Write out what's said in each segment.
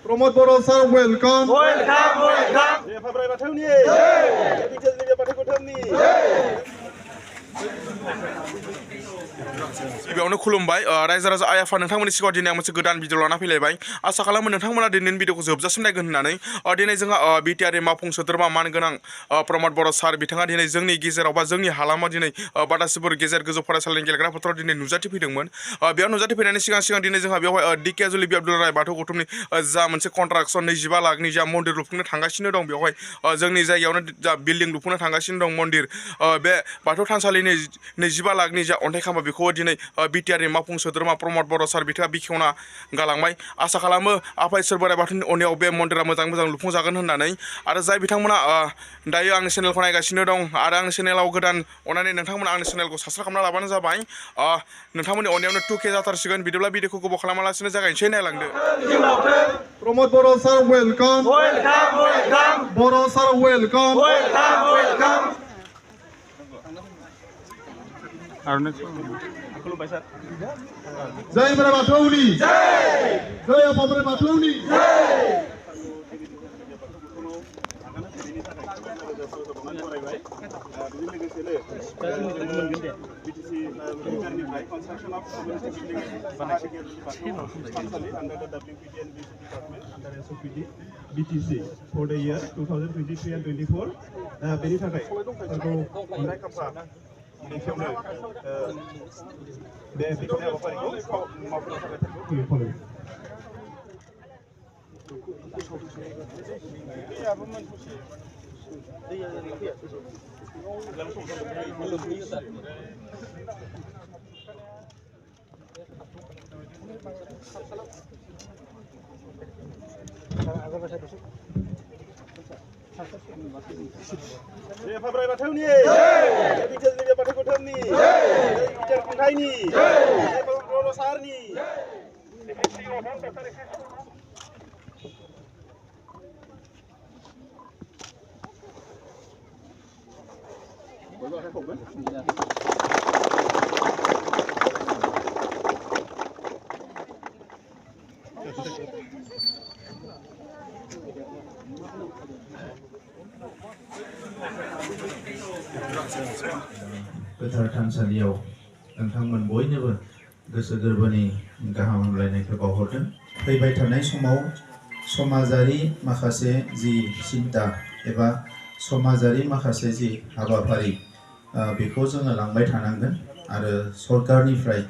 Promote Boro sir, welcome. गिबियावनो खुलुमबाय रायजो राजा आइ आफा नोंथांमोननि सिगाङाव दिनै आं मोनसे गोदान भिडिअ लाना फैलायबाय आसा खालामो नोंथांमोना दिनैनि भिडिअखौ जोबजासिम नायगोन होननानै दिनै जोंहा बिटिआरनि मावफुं सोद्रोमा मानगोनां प्रमद बर' सार बिथाङा दिनै जोंनि गेजेराव बा जोंनि हालामाव दिनै बाटासिपुर गेजेर गोजौ फरायसालिनि गेलेग्रा फोथाराव दिनै नुजाथिफैदोंमोन बेयाव नुजाथिफैनायनि सिगां दिनै जोंहा बेवहाय धिकियाजुलि दुलाराय बाथौ गौथुमनि जा मोनसे कन्ट्राक्सन 25 लाखनि जा मन्दिर लुफुंनो थांगासिनो दं बेवहाय जोंनि जायगायावनो जा बिल्डिं लुफुंनो थांगासिनो दं मन्दिर बे बाथौ थानसालिनि 25 लाखनि जा अन्थाइ खाम्फा बेखौ दिनै बिटिआरनि मावफुं सोद्रोमा प्रमद बर' सार बिथाङा बेखेवना गालांबाय आसा खालामो आफा इसोर बोराइ बाथौनि अननायाव बे मन्दिरा मोजां लुफुंजागोन होननानै आरो जाय बिथांमोना दायो आंनि चेनेलखौ नायगासिनो दं आरो आंनि चेनेलाव गोदान अननानै नोंथांमोना आंनि चेनेलखौ साबस्क्राइब खालामना लाबानो जाबाय नोंथांमोननि अननायावनो 2K जाथारसिगोन बिदिब्ला भिडिअखौ गोबाव खालामालासिनो जागायनोसै नायलांदो Promote Boro sir, welcome. Boro sir, welcome. Jai Bodoland Bathouni. Jai Apa Bodoland Bathouni. BTC for the year 2023 and 24. बेनि थाखाय अन्थाइ खाम्फा बेखेवनो बे बेखेवनाय हाबाफारिखौ मावफुंनो थाखाय होयो बाथौनि बाथौ गौथुमनि खन्थाइनि बर' सारनि गोथार थानसालियाव नोंथांमोन बयनोबो गोसो गोरबोनि गाहाम हामलायनायखौ बावहरदों फैबाय थानाय समाव समाजारि माखासे जि सिन्ता एबा समाजारि माखासे जि हाबाफारि बेखौ जोङो लांबाय थानांगोन आरो सरकारनिफ्राय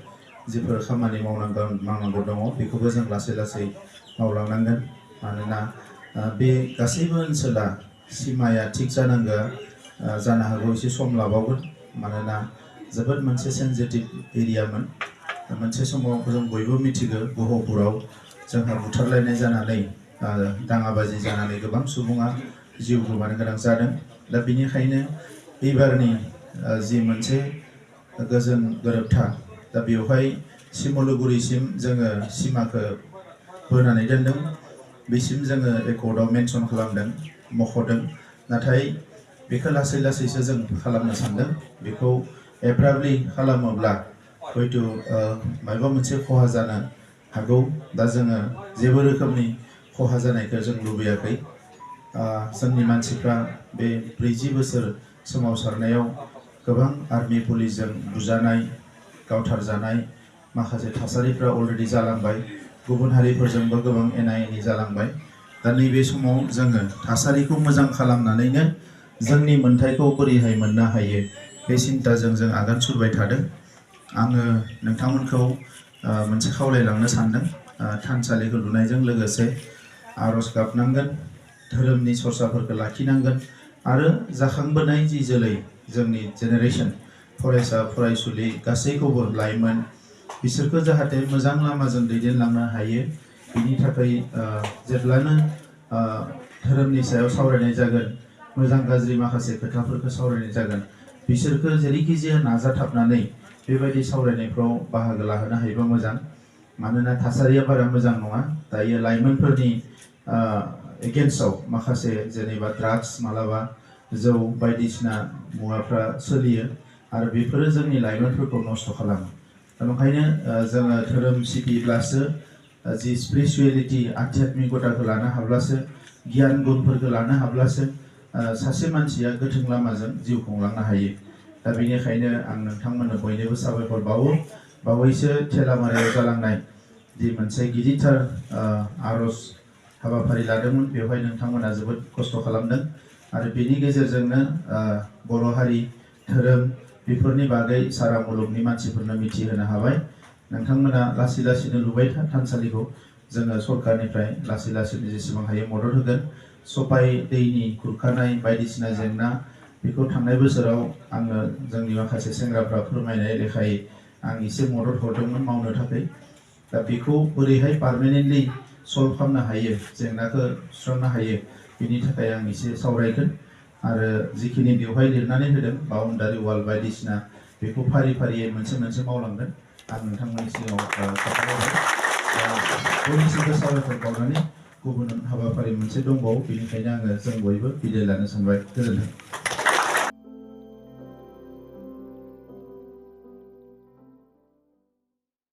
जिफोर खामानि मावनांगौ दङ बेखौबो जों लासै लासै मावलांनांगोन मानोना बे गासैबो ओनसोला सिमाया थिग जानांगौ जानो हागौ एसे सम लाबावगोन मानोना जोबोद मोनसे सेन्सिटिभ एरियामोन मोनसे समाव जों बयबो मिथिगौ बहपुराव जोंहा बुथारलायनाय जानानै दाङाबाजि जानानै गोबां सुबुङा जिउ गोमानो गोनां जादों दा बेनिखायनो एबारनि जि मोनसे गोजोन गोरोबथा दा बेवहाय सिमलुगुरिसिम जोङो सिमाखौ बोनानै दोनदों बेसिम जोङो रेकर्डआव मेनसन खालामदों मख'दों नाथाय बेखौ लासै लासैसो जों खालामनो सानदों बेखौ एब्राप्टलि खालामोब्ला हयथ' माबा मोनसे खहा जानो हागौ दा जोङो जेबो रोखोमनि खहा जानायखौ जों लुबैयाखै जोंनि मानसिफ्रा बे 40 बोसोर सोमावसारनायाव गोबां आर्मि पुलिसजों बुजानाय गावथारजानाय माखासे थासारिफ्रा अलरेडि जालांबाय गुबुन हारिफोरजोंबो गोबां एना-एनि जालांबाय दा नैबे समाव जोङो थासारिखौ मोजां खालामनानैनो जोंनि मोन्थाइखौ बोरैहाय मोननो हायो बे सिन्ताजों जों आगान सुरबाय थादों आङो नोंथांमोनखौ मोनसे खावलायलांनो सानदों थानसालिखौ लुनायजों लोगोसे आरज गाबनांगोन धोरोमनि सरसाफोरखौ लाखिनांगोन आरो जाखांबोनाय जि जोलै जोंनि जेनेरेशन फरायसा फरायसुलि गासैखौबो लाइमोन बिसोरखौ जाहाथे मोजां लामाजों दैदेनलांनो हायो बिनि थाखाय जेब्लानो धोरोमनि सायाव सावरायनाय जागोन मोजां गाज्रि माखासे खोथाफोरखौ सावरायनाय जागोन बिसोरखौ जेरैखि जाया नाजाथाबनानै बेबायदि सावरायनायफ्राव बाहागो लाहोनो हायोबा मोजां मानोना थासारिया बारा मोजां नङा दायो लाइमोनफोरनि एगेन्स्टआव माखासे जेनेबा ड्राग्स मालाबा जौ बायदिसिना मुवाफ्रा सोलियो आरो बेफोरो जोंनि लाइमोनफोरखौ नस्थ' खालामो ओंखायनो जोङो धोरोम सिबिब्लासो जि स्पिरिचुवेलिटी आध्यात्मिकताखौ लानो हाब्लासो गियान गुनफोरखौ लानो हाब्लासो सासे मानसिया गोथों लामाजों जिउ खुंलांनो हायो। दा बेनिखायनो आं नोंथांमोननो बयनोबो साबायखर बावो। बावैसो थेलामारायाव जालांनाय जि मोनसे गिदिरथार आर'ज हाबाफारि लादोंमोन, बेवहाय नोंथांमोना जोबोद खस्थ' खालामदों आरो बेनि गेजेरजोंनो बर' हारि धोरोम बेफोरनि बागै सारा मुलुगनि मानसिफोरनो मिथिहोनो हाबाय। नोंथांमोना लासै लासैनो लुबाय था थानसालिखौ, जोङो सरकारनिफ्राय लासै लासैनो जेसेबां हायो मदद होगोन। सफाइ दैनि खुरखानाय बायदिसिना जेंना बेखौ थांनाय बोसोराव आङो जोंनि माखासे सेंग्राफ्रा फोरमायनाय लेखायै आं एसे मदद हरदोंमोन मावनो थाखाय। दा बेखौ बोरैहाय पार्मानेन्टलि सल्भ खालामनो हायो, जेंनाखौ सुस्रांनो हायो, बेनि थाखाय आं एसे सावरायगोन आरो जिखिनि बेवहाय लिरनानै होदों बाउन्डारि वाल बायदिसिना बेखौ फारि फारियै मोनसे मोनसे मावलांगोन। आं नोंथांमोननि सिगाङाव खोन्थाहरबाय। बयनिसिमबो साबायखर बावनानै गुबुन हाबाफारि मोनसे दंबावो, बेनिखायनो आङो जों बयबो बिदाय लानो सानबाय। गोजोन्थों।